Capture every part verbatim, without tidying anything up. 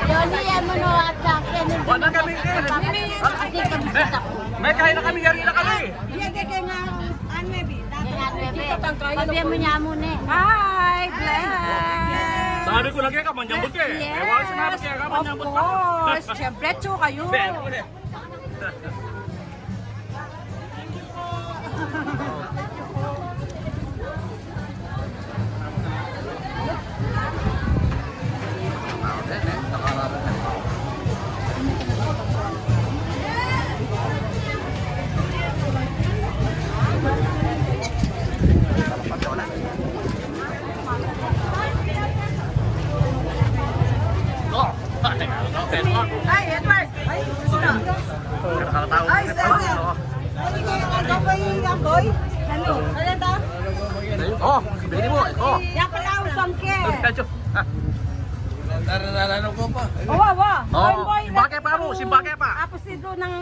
Yoni, yan mo no, at sa akin, hindi. Wala kami, eh. Hindi kami sa tapo. May kain na kami, yari na kami. Iya, di kaya nga, ano, eh, bi, dati. Kaya nga, bebe. Pabiyan mo niya muna, eh. Hi, bless. Sabi ko lagi ka, manyambut ka, eh. Yes. Ewan, sinabi kaya ka, manyambut ka. Of course. Siyempre, tsu kayo. Siyempre. Ay, Edward! Ay, sino? Ay, sir, sir. Ay, ikaw yung ano ba yung boy? Ano? Ano ta? Oh, bili mo, ito. Yan pala ang sangke. Medyo. Naranalan ko pa. Awa, awa. Oh, boy, boy, simba ke pa, ro, simba ke pa. Tapos ito ng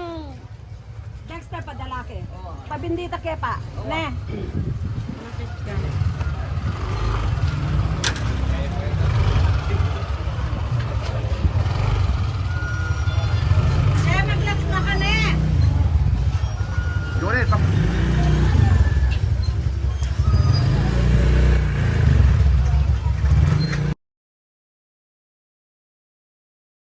Dexter, padala ke. Pabindita ke pa. Ne.